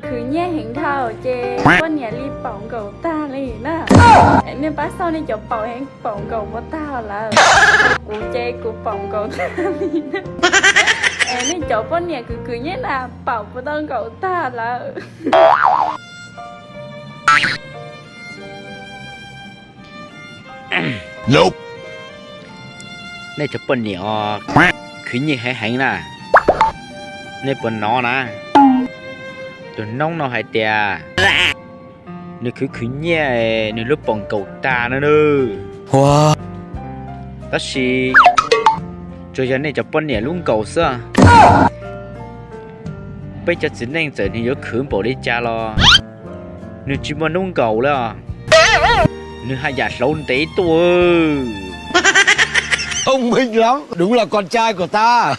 Khwv nyiaj heev dhau ces poj niam li paum nkaus tag li na. Nej pab xauj nej cov paum heev, paum nkaus puas tag lawm. Kuv ces kuv paum nkaus tag li na. Es nej cov poj niam khwv khwv nyiaj na, paum puas tau nkaus tag lawm. Nej cov poj niam khwv nyiaj heev heev na, nej puas hnov na? Tus noob no hais tias nws khwv khwv nyiaj, nws lub paum nkaus tag no na. Tab sis tsuas yog nej cov poj niam lub nkaus xwb. Peb cov txiv neej txawm nws yuav khwv npaum li cas los nws tsis muaj hnub nkaus li os. Nws haj yam hlauv ntev tuaj. Thông minh lắm, đúng là con trai của ta.